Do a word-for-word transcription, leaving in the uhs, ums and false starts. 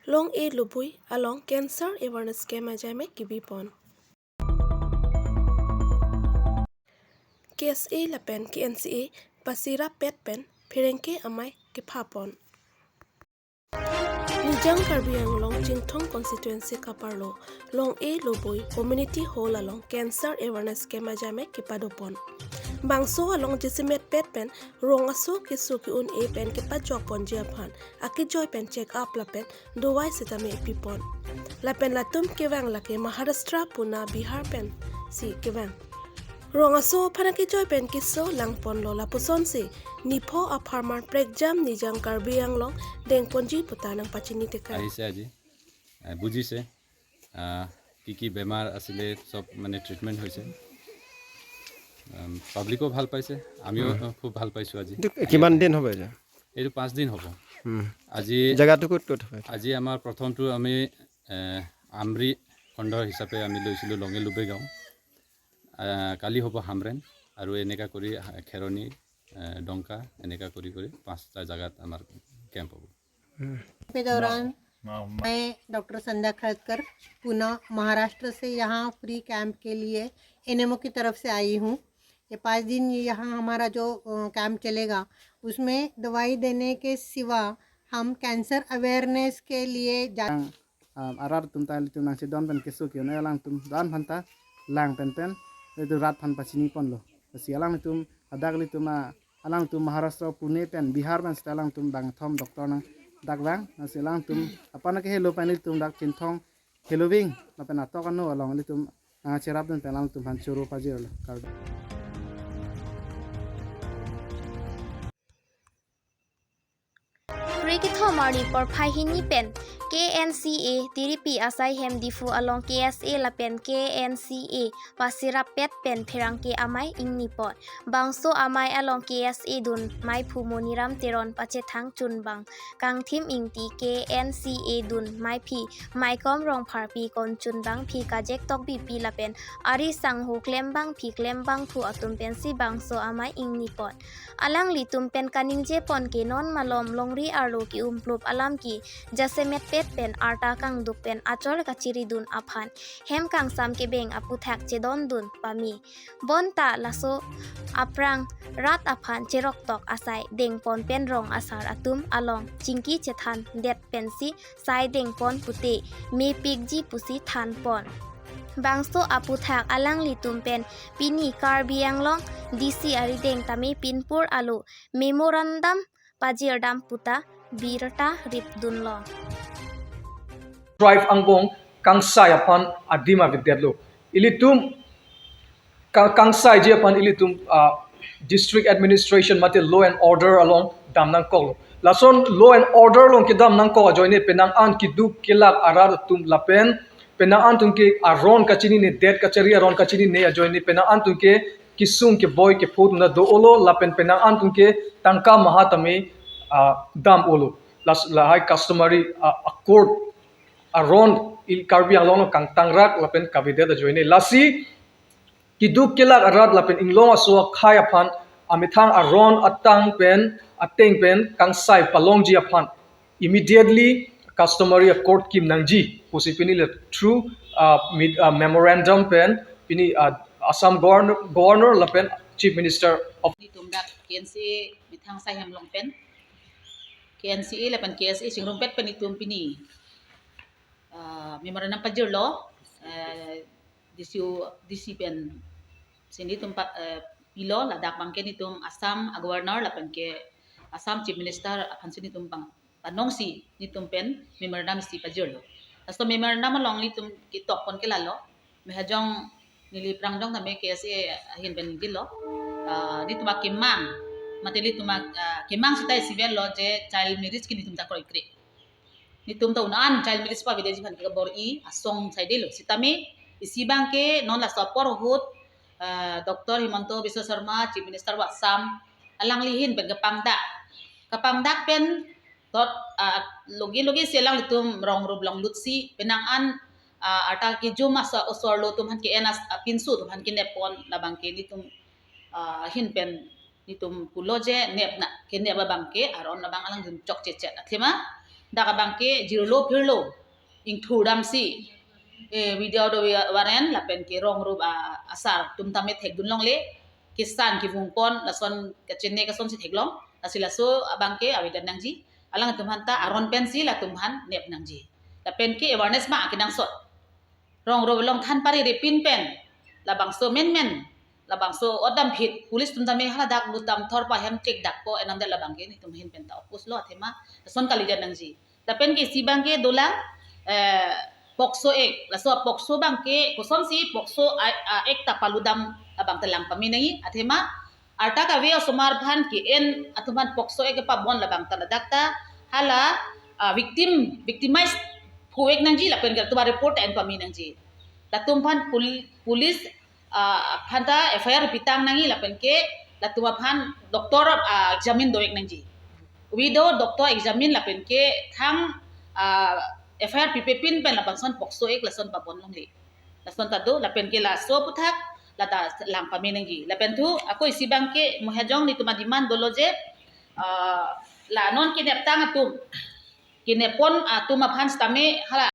Long-e Lobui along cancer awareness camp ajaimek kebipon. K S A lapen K N C A pasirap pet pen pherangke amei kephapon. Nijang Karbi Anglong Chinthong constituency kaparlo Long-e Lobui Community Hall along cancer awareness camp ajaimek kepadopon. Bangso along jasemet pet pen rong aso keso ke-un-e pen kepajokponji aphan akejoi pen check up lapen dawai sitame pipon. Lapen latum kevang lake Maharashtra, Pune, Bihar pensi kevang. Rong aso aphan akejoi pen keso langponlo, lapusonsi nipho apharman prekjam Nijang Karbi Anglong dengponji puta nangpachini tekang. আহিছে আজি, আহ, বুজিছে, আহ, কি কি বেমাৰ আছিলে, চব মানে ট্ৰিটমেণ্ট হৈছে। আম, পাব্লিকো ভাল পাইছে, আমিও উম। খুব ভাল পাইছোঁ আজি। এইটো কিমান দিন হ'ব এতিয়া? এইটো পাঁচ দিন হ'ব। উম। আজি জেগাটো ক'ত ক'ত হ'ব? আজি আমাৰ প্ৰথমটো আমি, এ, আমৰি খণ্ড হিচাপে আমি লৈছিলোঁ লঙে লুবে গাঁও। আহ, কালি হ'ব হামৰেণ আৰু এনেকা কৰি হা-, খেৰণি, আহ, ডংকা, এনেকা কৰি কৰি পাঁচটা জেগাত আমাৰ কেম্প হ'ব। के दौरान मैं डॉक्टर संध्या खड़ककर पुणे महाराष्ट्र से यहाँ फ्री कैंप के लिए एनएमओ की तरफ से आई हूँ। ये पाँच दिन ये यहाँ हमारा जो, अ, कैंप चलेगा, उसमें दवाई देने के सिवा हम कैंसर अवेयरनेस के लिए जा- Ang, um, arat atum ta ilitum nangchedon pen keso ke-un-e alangtum dan aphan ta lang pen pen ilitum rat aphan pachiniponlo. Lasi alangtum hadak ilitum, ah, alangtum Maharashtra, Pune pen Bihar pen seta alangtum bangkethom doctor nangdakvang. Lasi alangtum aphan kehelo pen ilitum dak Chinthong heloving lapen atok ano along ilitum nangcherapdun pen alangtum aphan choro pajirlo. Kardom. Kre kethom arni porphai hini pen K N C A Tiripi asai hem Diphu along K S A lapen K N C A pasirap pet pen pherangke amei ingnipon. Bangso amei along K S A dun meiphu Moniram Teron, pachethang chunbang Kangthim Ingti, K N C A dun meiphi Maikom Rongpharpi, konchunbangphi Kajek Tokbipi lapen ari sangho klembangphi klembangphu atum pensi bangso amei ingnipon. Alanglitum pen kaningjepon ke non malom longri arlo ke-umplup alam ke jasemet pet pen arta kangduk pen achor kachiridun aphan hem kangsam kebeng aputhak chedondun pame. Bonta laso aphrang rat aphan cheroktok asai dengpon pen rong asar atum along chingki chethandet pensi sai dengpon pute mepikji pusi thanpon. Bangso aputhak alanglitum pen pini Karbi Anglong D C arideng tame pinpur alo memorandum pajirdam puta birta ripdunlo. Tribe angbong kangsai aphan adim avedetlo. Ilitum ka-, kangsaiji aphan ilitum, ah, district administration mate law and order along dam nangkoklo. Lason law and order along kedam nangkok ajoine penang an keduk kelak arat atum lapen penang an atum ke aron kachininedet, kachari aron kachinine ajoine penang an atum ke kesung keboi kepho atum ta do-olo lapen penang an atum ke tangka maha tame, ah, dam-olo. Las-, lahai customary, ah, accord aron il Karbi Anglong kangtangrak lapen kavedet ajoine. Lasi keduk kelak arat lapen inglong aso akhei aphan amethang aron atang pen ateng pen kangsai palongji aphan immediately customary accord kim nangji pusi pini le through, ah, mid-, ah, memorandum pen pini, ah, Assam Governor, Governor lapen Chief Minister of Netum dak K N C A methang asai hem along pen K N C A lapen K S A chingrumpet pen netum pini, ah, memorandum pajirlo, eh, D C O, D C pen si netum pa, eh, pilo, ladak abangke netum Assam a Governor lapen ke Assam Chief Minister aphansi netum pang panongsi netum pen memorandum isi pajirlo. Laso memorandum along netum ketokpon ke lalo, mehajong neli aphrang jong tame K S A ahin pen dilo. Ah, netum akemang, mate netum ak-, ah, kemang seta isivet lo je child marriage ke netum ta kroikre. Netum ta un-an child marriage pavedetji aphan ke kabor-i asong saidelo. Sitame isi abangke non laso apor ahut, ah, Doctor Himanta Biswa Sarma, Chief Minister of Assam, alangli ahin pen kapangdak. Kapangdak pen tot, ah, loge loge si alanglitum rong rup longlut si penang an, ah, arta kejum aso osor lo atum aphan ke-en as-, ah, pinso atum aphan kenep pon labangke netum, ah, ahin pen netum pulo je nep na, kenep abangke aron abang alanglitum chokchechet athema. dak abang ke jirlo phirlo ingthur damsi, eh, video do warrant lapen ke rong rup a, asar atum tame thekdun longle, kesan kevungpon lason kachene kasonsi theklong, lasi laso abang ke avedan nangji, alangtum aphan ta aron pensi latum aphan nep nangji. Lapen ke awareness ma kenangsot. Rong rup along than pariripin pen labangso menmen, labangso odam phit, police atum tame haladak lutam thor pa hem chek dak po enam det labang ke netum ahin pen ta oppose lo athema lason kalidet nangji. Lapen ke isi abang ke dolang, eh, POCSO Act, laso POCSO abang ke kosonsi POCSO a, a, Act ta paludam abang ta lang pame nangji athema arta kave osomar aphan ke-en atum aphan POCSO Act kepabon labang ta ladak ta hala, ah, victim, victimize phu-ek nangji lapen ke latum aphan report en pame nangji. Latum aphan pul-, police, ah, aphan ta F I R pitang nangji lapen ke latum aphan doctor, ah, examine do-ek nangji. Without doctor examine lapen ke thang, ah, F I R pipepin pen labangson POCSO Act lason pabon longle. Lason ta do, lapen ke laso aputhak lata lang pame nangji. Lapen thu ako isi abang ke Mohejong netum ademand dolo je, ah, la non kenep tang atum, kenep pon atum aphan sitame hala